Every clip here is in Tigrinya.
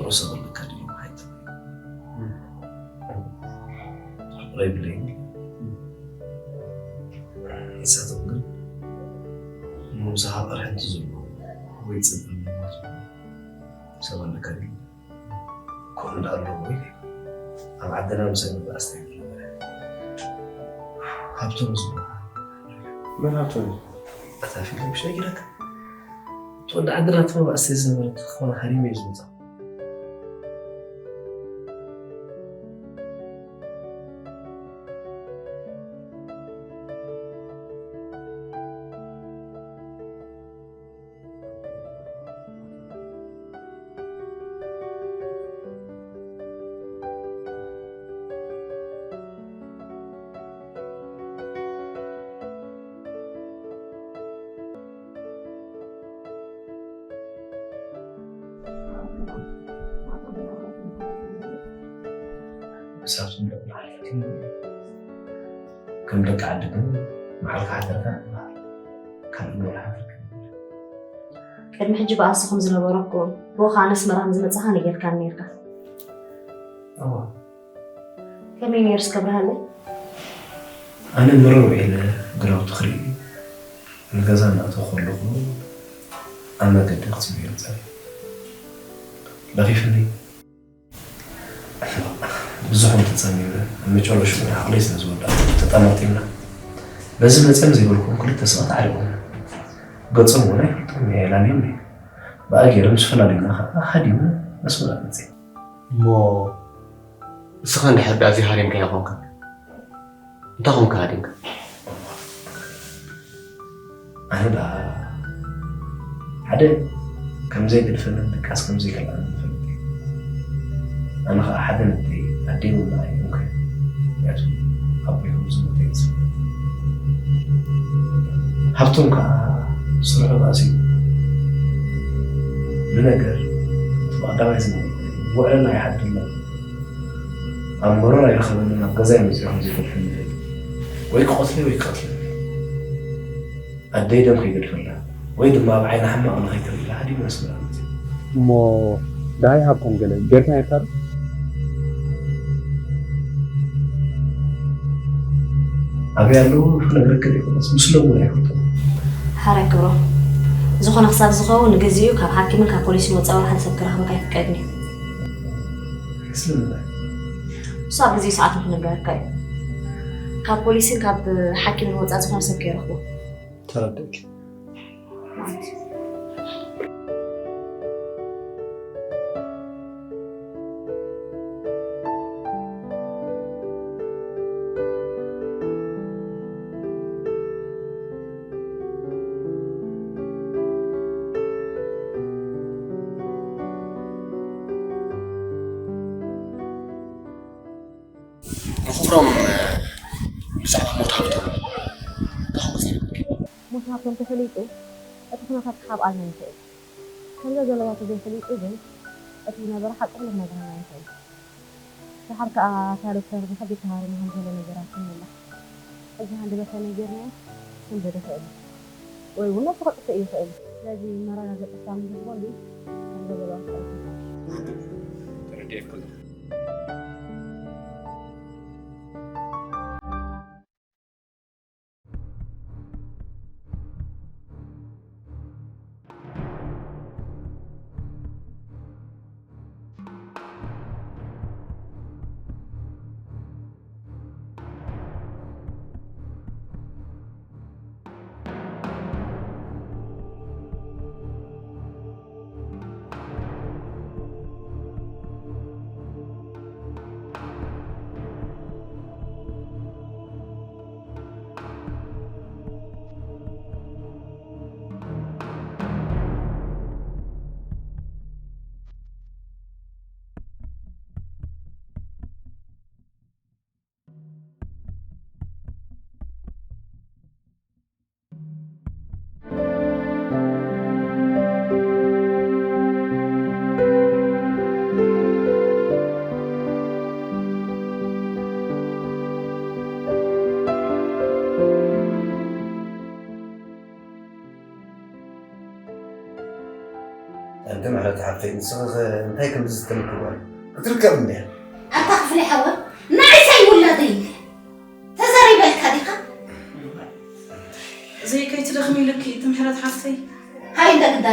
ሮሳ ወለካ ድዩ ማይት? ፍቕረይ ብለይኒ። ንሳቶም ግን ንምሳኻ ቅርሕንቲ ዘለዎ ወይ ጽብር ንብረት ዘለዎ ሰብ ኣለካ ድዩ? ኮን ኣሎ ወይ? ኣብ ዓድና ምሳይ መባእስታ ይነበረ። ሃብቶም ዝበሃል። መን ሃብቶም? እታ ፊልም ሽነጊረካ። እቲ ወዲ ዓድና እቲ መባእስታ ዝነበረ ክኾን ሃሪመ እዩ ዝመጻ። ክሳብ ትምለቕ መዓልቲ ከም ደቂ ዓዲ ግን መዓልካ ሓደርካ ትበሃል። ካልእ ንወላ ሓደርካ። ቅድሚ ሕጂ ብኣሱ ከም ዝነበረኩ፣ ብኡ ኸዓ ነስመራ ከም ዝመጻኻ ነጊርካኒ ነይርካ። እዋ። ከመይ ነይሩ እስከ ኣብርሃለይ? ኣነ መረር ውዒለ ግራውቲ ክርኢ ንገዛ እናእተኹ ከለኹ ኣብ መገዲ ክጽበዮ ጸኒሑ። ለኺፍኒ። ብዙሕ ተጸሚመ፣ ኣብ መጨረሽኡ ዓቕለይ ስለ ዝወደኣ ተጠማጢምና። በዚ መጺኦም ዘይበልክዎም ክልተ ሰባት ዓሪቖም። ገጾም እውን ኣይፈልጦም እየ፣ ኣላልዮም እየ። ብኣ ገይረ ምስ ፈላልዩና ኸዓ ሃዲመ ኣስመራ መጺአ። እሞ ንስኻ እንድሕር ደኣ ዘይሃሪምካዮ ኾንካ፣ እንታይ ኾንካ ሃዲምካ? ኣነ ደኣ ሓደ ከም ዘይገድፈንን ድቃስ ከም ዘይከልኣንን ይፈልጥ እየ። ኣነ ኸዓ ሓደ ነደይ ኣደይ እውን ንዓይ ይምከ። ምኽንያቱ ኣቦይ ከም ዝሞተ እየ ዝፈልጥ። ሃብቶም ከዓ ስርሑ ባእሲ እዩ። ንነገር እቲ ብቐዳማይ ዝነበረ ውዕልና ይሓድር ነይሩ። ኣብ መሮር ኣይረኸበንን ኣብ ገዛይ መፂኡ ከም ዘይፈልፈኒ ይፈልጥ። ወይ ክቐትለይ ወይ ክቐትለኒ። ኣደይ ደም ከይገድፈላ ወይ ድማ ኣብ ዓይኒ ሕማቕ ንኸይትርኢ ኢላ ሃዲመ ኣስመራ መፂኡ። እሞ ደሃይ ሃብቶም ገለ ጌርካ ነርካ ዶ? ኣበይ ኣለዉ ክነግረካ ዘይኮነስ ምስሎም እውን ኣይፈልጦም። ሓራይ ክብሮ፣ ዝኾነ ክሳብ ዝኸውን ንግዚኡ ካብ ሓኪምን ካብ ፖሊስን ወፃኢ ወላ ሓደ ሰብ ክረኽበካ ኣይፍቀድን እዩ። ስለምንታይ? እሱ ኣብ ግዚኡ ሰዓቱ ክነገረካ እዩ። ካብ ፖሊስን ካብ ሓኪምን ወፃኢ ዝኾነ ሰብ ከይረኽቦ። ተረዲእኪ። ንኽብሮም፣ ብዛዕባ ሞት ሃብቶም እንታይ ከምኡ ዝነበርኪ? ሞት ሃብቶም ተፈሊጡ፣ እቲ ኩነታት ክሓብኣልና ይኽእል። ከምዛ ዘለዋ ተዘይፈሊጡ ግን፣ እቲ ዝነበረ ሓቂ ኩሉ ክነግረና ይኽእል። ደሓር ከኣ እታ ዶክተር ብኸቢድ ተሃርማ ከም ዘሎ ነገራትኒ ኣላ። ሕጂ ሃንደበት ተነጊርናዮ ክስንብድ ይኽእል እዩ። ወይ እውን ነብሱ ከጥፍእ ይኽእል እዩ። ስለዚ መረጋገጺ ክሳብ ንረኽበሉ ከምዛ ዘለዋ ክትጸንሕ ይኽእል። ተረዲኤኪ ኣለኹ። ሓፍተይ፣ ንስኺ ኸ እንታይ ከም ዝዝተምኪ ጓል ክትርከብ እንድያ። ኣታ ክፍለ ሓወ፣ ንዓይ ሳይውላደይ እንድያ። ተዛሪበልካ ዲኻ? ዘይከይትደኽሚ ኢልኪ፣ እቲ ምሕረት ሓፍተይ። ሃይ እንደ ግዳ፣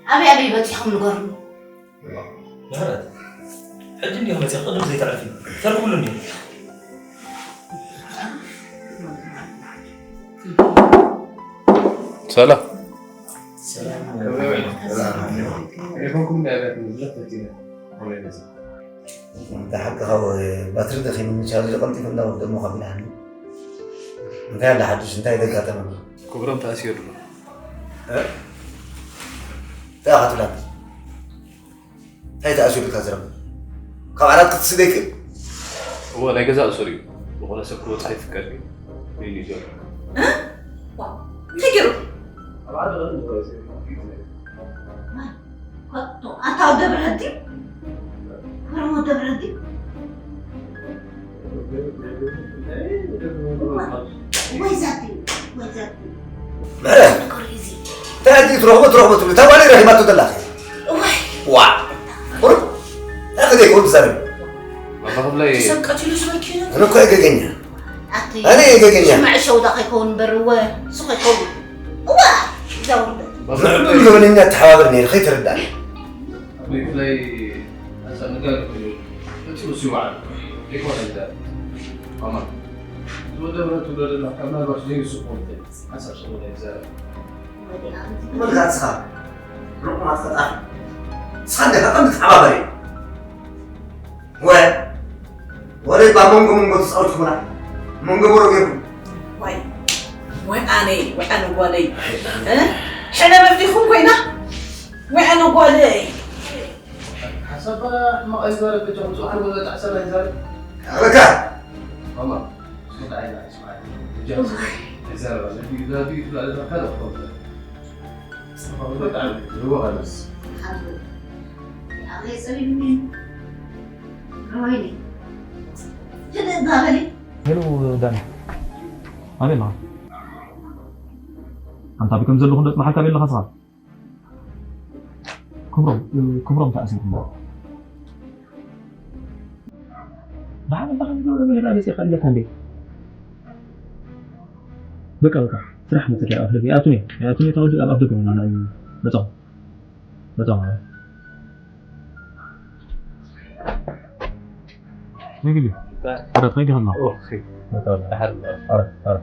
ኣበይ ኣበይ በጺኹም ንገሩኒ። ምሕረት፣ ሕጂ እንዲኹም መጺኹ ቅድም ዘይተዕርፊ። ተርክብሉ እንዲ። ሰላም። ሰላም። ቴሌፎንኩም እንዳ ኣብያት ንብረት ፈቲነ። ኮሜንት። እንተ ሓቂ ካብ ባትሪ ደኺሙ ቻርጅ ቀልጢፉ እንዳወድእ እሞ ከቢድ ሓኒ። እንታይ ኣለ ሓድሽ? እንታይ ዘጋጠመ ኣሎ? ክብሮም ተኣሲሩ ኣሎ። እ? እንታይ ኢኻ ትብለኒ? እንታይ ተኣሲሩ ኢልካ ዝረብ? ካብ ዓራት ክትስደይ ክእል? እወ፣ ናይ ገዛ እሱር እዩ። ዝኾነ ሰብ ክወጽእ ኣይፍቀድ እዩ። ኢሉ እዩ ዘሎ። እ? ዋ፣ እንታይ ገይሩ? ኣብ ዓዲ ቀደም ዝረኣየ ሰብ እዩ። ኮቶ፣ ኣታ ወዲ ብረዲ? ወረሞ ወዲ ብረዲ? ወይ ዛቲ፣ ወይ ዛቲ። ምሕረት! ኮሪዚ። እንታይ ኣዲ ትረኽቦ፣ ትረኽቦ ትብሉ? እታ ጓለይ ረኺባቶ ዘላ። ወይ። ዋ! ቁሩብ። እንታይ ከ ዘይከውን ትዛረብ? ባባ ክብለይ። ሰብ ቀቲሉ ዝበኪ። ኣነ እኮ እየ ገገኛ። ኣቲ ኣነ እየ ገገኛ። ሽማዕ ሸውዳ ከይከውን እምበር፣ እወ፣ እሱ ከይከውን። እዋ! እዛ ውርደት። ባባ ንዕሉ ክብለይ። ንበለኛ ተሓባበር ነይሩ፣ ከይተረዳእኒ። ብፍላይ ሓንሳብ ነጋሪ ኮይኑ ፈጺሙ ሲዋዓል ዘይኮነ ይዛረብ። ማማ፣ ዝወደብረ ትብሎ ዘለኻ ምናልባት ዘይንሱ ክኸውን ይኽእል። ሓንሳብ ስለ ይዛረብ። መልካ ንስኻ ርቑማት ፈጣሪ። ንስኻ እንዲኻ ከም ትተሓባበር እዩ። ወ-፣ ወደ ባ መንጎ መንጎ ትጻወትኩምና። መንጎ ቦሮ ጌርኩም። ወይ፣ ወይ ኣነ፣ ወይ ኣነ ጓለይ። እ? ሕነ መፍቲኹም ኮይና? ወይ ኣነ ጓለይ። ሓሳባ ሕማቕ ኣይዛረብ፣ በጃኹም ጽቡቕ ነገር ጣዕሰና ይዛረብ። ኣበካ! ማማ፣ ስሙት ዓይና፣ ስሙት ዓይና። በጃኹም፣ ኣይዛረብ፣ ነቢ፣ ነቢ፣ ትብላ፣ ካልእ ክኸውን ይኽእል። ጽቡቕ፣ ብጣዕሚ፣ ርቡቕ ኣለስ። ሓዙ፣ ኣበይ ጸቢብኒ? ሮይኒ፣ ህድእ ዳበሊ። ሄሎ፣ ዳኒ። ኣበይ ኣለኻ? ኣንታ፣ ብከም ዘለኹ እንዶ ጽናሕካ ኣበይ ኣለኻ ስኻ? ክብሮም፣ እ፣ ክብሮም ተኣሲሩ ኣሎ። ደሓን እንዳ ከም ዝገብረ መሄዳ መጺእካ ኣለካ እንዴ? በቃ፣ በቃ፣ ስራሕ መጸኪ ኣብ ኣፍደገ ይኣቱኒ፣ ይኣቱኒ፣ ካብ ኣብ ኣፍደገ ኢና ናይ መጻኹ። መጻኹ። ነግሊ። ኣረ፣ ከይዲ ኸማ። ኦኬ። መጣ። ኣረ፣ ኣረ።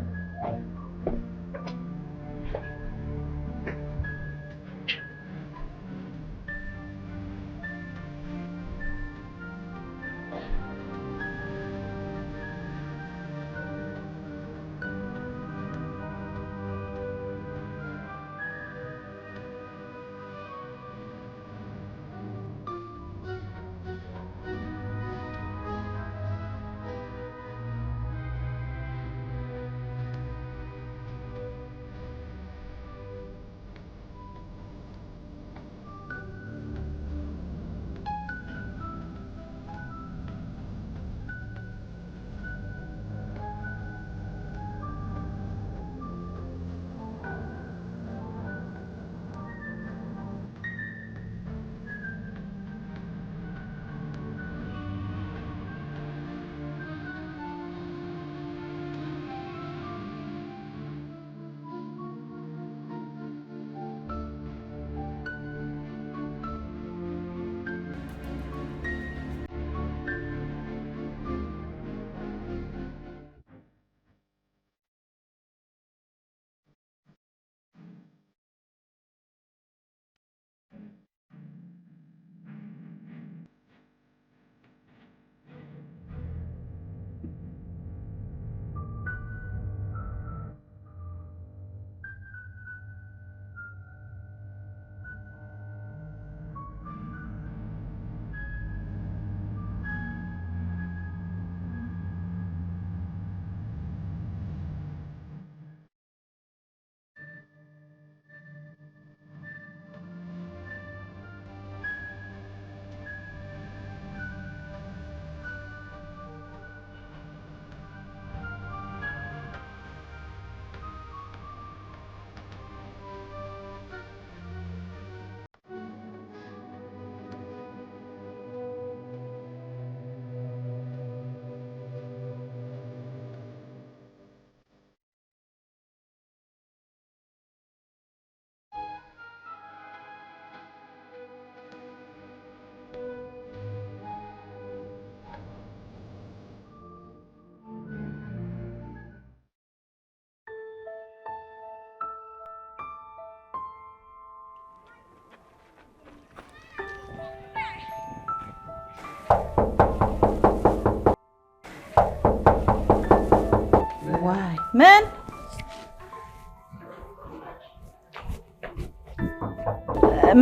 መን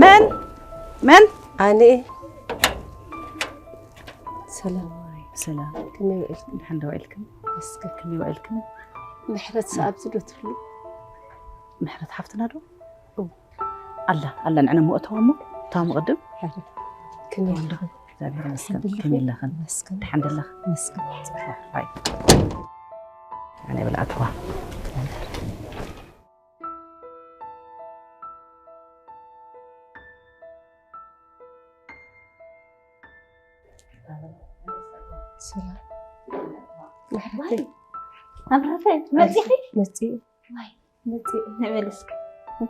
መን መን ኣነ። ሰላም። ሰላም። ከመይ ውዒልክን? ደሓን ዶ ውዒልክን? እስከ ከመይ ውዒልክን? ምሕረት ሰኣብ ዝዶ ትብሉ? ምሕረት ሓፍትና ዶ? ኣላ ኣላ፣ ንዕነ ምእተዋ እሞ እተዋ ምቕድም። ከመይ ኣለኽን? እግዚኣብሔር ይመስገን። ከመይ ኣለኽን? መስገን። ደሓን ደለኽ? መስገን። ኣይ። ኣነ ብላ እተዋ። ሰላም። ኣምራተ መፂኺ? መፂ። ዋይ መፂ። ንበል እስኪ።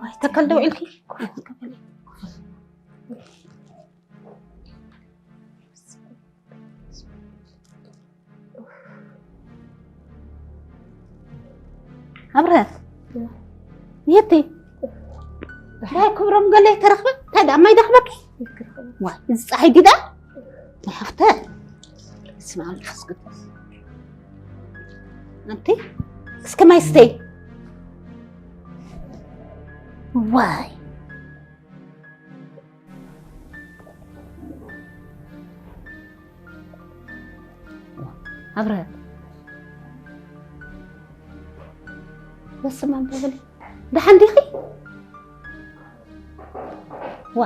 ዋይ ተከል ደው ኢልኪ። ኣብረ የቲ ናይ ክብሮም ገለ ተረኽበ። እንታይ ደኣ ማይ ደኽበኪ? ዋ እዚ ፀሓይ ዲዳ ተሓፍተ። ስማ መንፈስ ቅዱስ። ኣንቲ እስከ ማይ ስተይ። ዋይ ኣብረ በስመ ኣብ በሊ። ደሓን ዲኺ? ዋ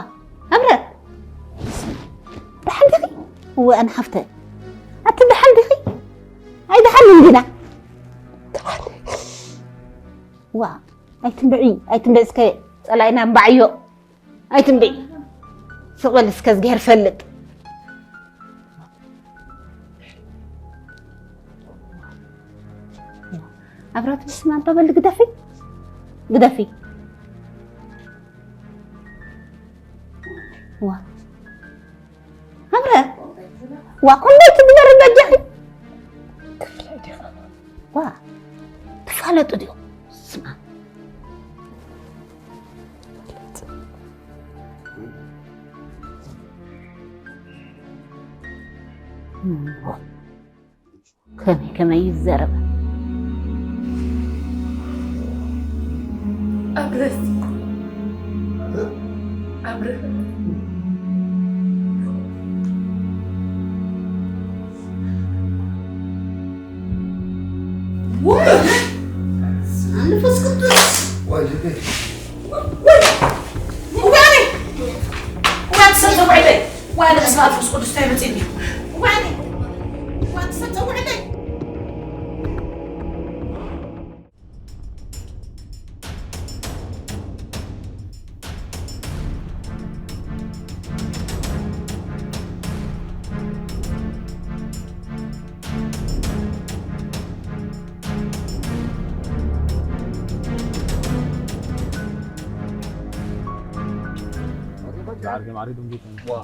ኣብረ ደሓን ዲኺ? እወ ኣነ ሓፍተ ኣቲ ደሓን ዲኺ? ኣይ ደሓን እንዲና። ዋ ኣይትንብዒ ኣይትንብዒ እስከ ጸላኢና እምባዕዮ። ኣይትንብዒ ስቕ በል እስከ እዝግሄር ፈልጥ። ኣብራት ብስማ እንተበል ግደፊ ግደፊ። ዋ ኣብረ ዋ ኮንደይ ትግበር በጃኺ። ዋ ትፋለጡ ድዮ? ስማ ከመይ ከመይ ይዘረብ? ኣብረስ ኣብረ ወይ መንፈስ ቅዱስ ወይ ልበይ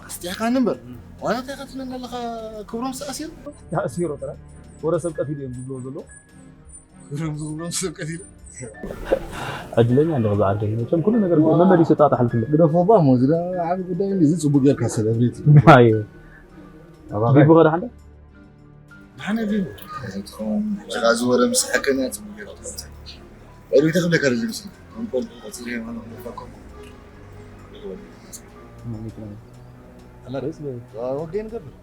ኣስጢሕካኒ እምበር ዋላ እንታይ ከትብለና ኣለኻ? ክብሮም ሰኣሲሩ ተኣሲሩ ጥራይ ወረ ሰብ ቀቲሉ እዮም ዝብልዎ ዘለዉ። ክብሮም ዝብሎም ሰብ ቀቲሉ ዕድለኛ እንዲኹ ዝዓርከይ መቸም ኩሉ ነገር መመሊሱ ጣጣሓልክለ ግደፎ ባ ሞ እዚ ዓብ ጉዳይ እዚ ፅቡቅ ጌርካ ሰለብሬት ቢቡ ኸዳ ሓንደ ንሓነ ቢቡ እዚ ትኸውን ሕጂ ኸዓ ዝወረ ምስ ሓቀኛ ፅቡቅ ጌርካ ተቐምጠ ዕድሚተ ክብለካ ደሊ ምስ እንቆል ቆፅሪ የማኖ ክብለካ ኣላ ርእስ ወግዴ ንገብር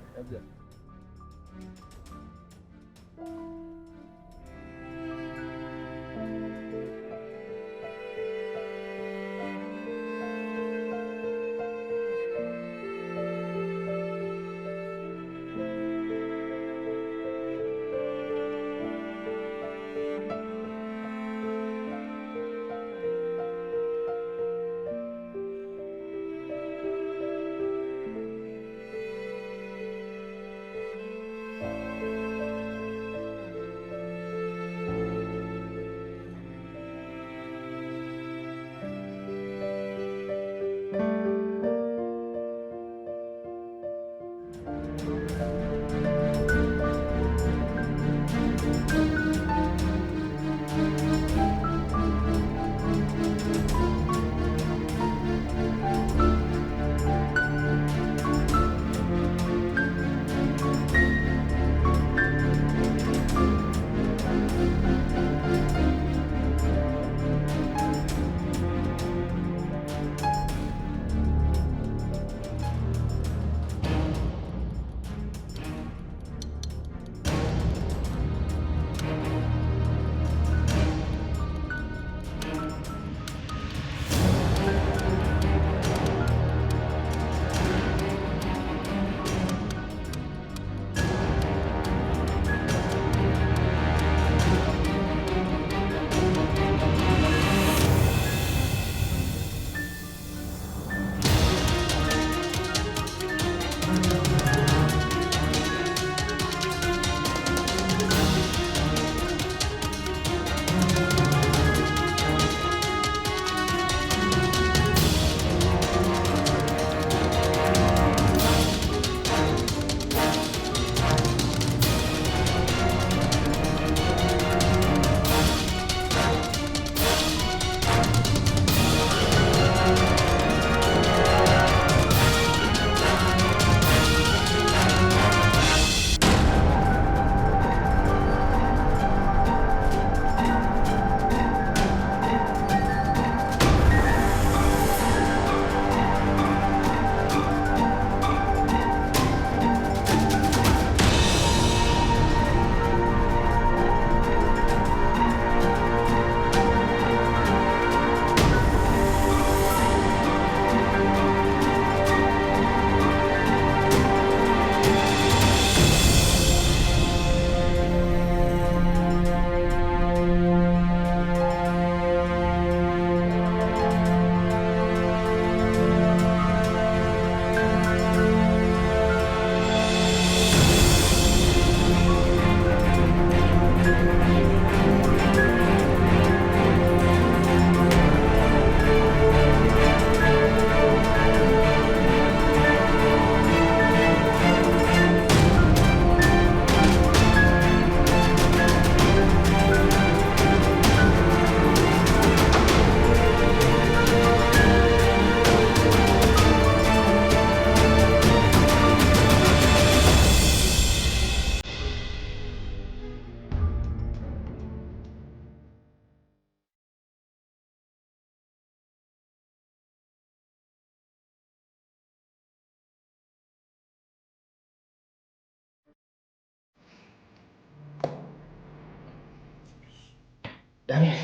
ዳንኤል፣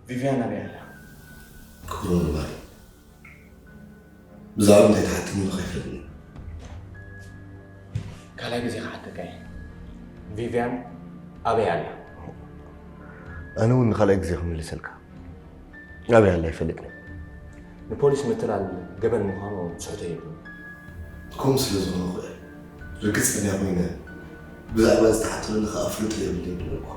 ቪቪያን ኣበይ ኣላ? ክብሮ ንባር። ብዛዕባ እንታይ ትሓትኒ ኢሉ ከይፈልኒ። ካልኣይ ግዜ ክሓተካ እየ። ቪቪያን ኣበይ ኣላ? ኣነ እውን ንኻልኣይ ግዜ ክምልሰልካ። ኣበይ ኣላ ኣይፈልጥን። ንፖሊስ ምትላል ገበን ምዃኑ ትስሕቶ የብሉን። ከምኡ ስለ ዝኾነ እኮ እየ ርግጸኛ ኮይነ ብዛዕባ ዝተሓተሉኒ ከኣ ኣፍልጦ የብለይን ዝበልኩ።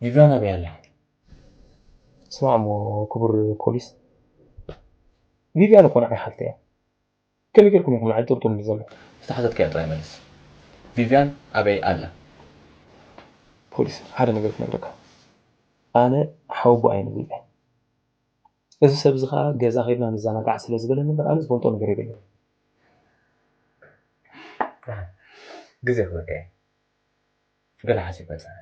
ቪቪያን ኣበይ ኣላ? ስማዕ እሞ ክቡር ፖሊስ፣ ቪቪያን እኮ ንዓይ ሓፍተይ እያ። ከመይ ጌርኩም ኢኹም ንዓይ ትጥርጥሩኒ ዘለኹም? ዝተሓተትካዮ ጥራይ መልስ። ቪቪያን ኣበይ ኣላ? ፖሊስ፣ ሓደ ነገር ክነግረካ። ኣነ ሓወቦኣ እየ ንቪቪያን። እዚ ሰብ እዚ ኸኣ ገዛ ኸይድና ንዘናጋዕ ስለ ዝበለኒ እምበር ኣነ ዝፈልጦ ነገር የብለይን። ግዜ ክበካ እየ። ገለ ሓሲብ በጽሐ።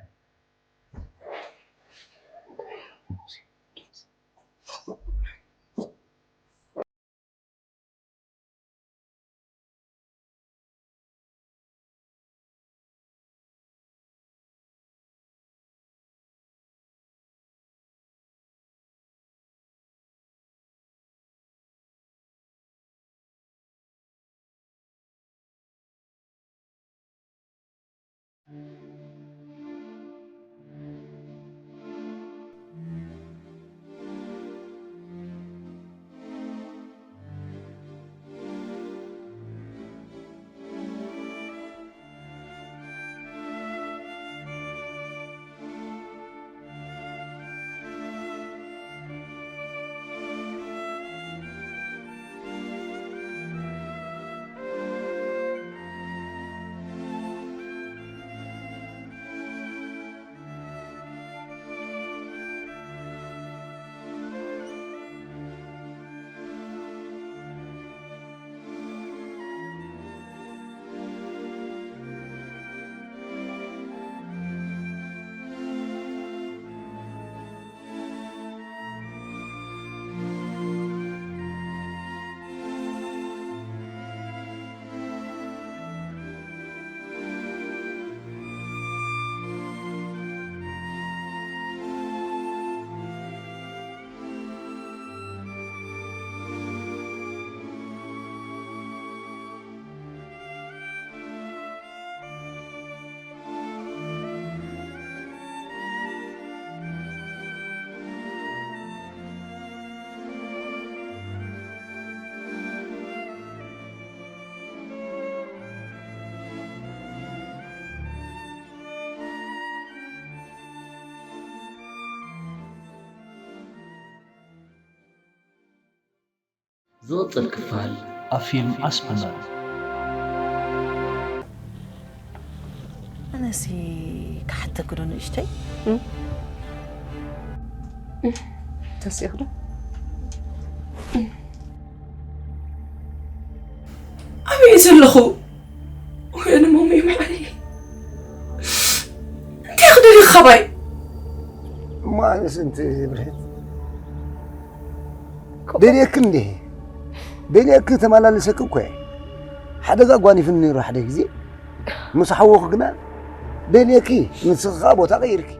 ዝቕጽል ክፋል ኣብ ፊልም ኣስመራ። ኣነሲ ክሓተክ ዶ ንእሽተይ? ተሲእኽዶ? ኣበይ ዘለኹ? ወይኒ ሞሚ መዓረይ፣ እንታይ ክደልዩ ካባይ? እሞ ኣነስ እንት ብርህት ደልየክ እንዲህ ደልየክ ተመላልሰክ እኮ እየ። ሓደጋ ጓኒፍኒ ነይሩ ሓደ ግዜ ምስ ሓወኹ ግና ደልየኪ ንስኻ ቦታ ቀይርኪ።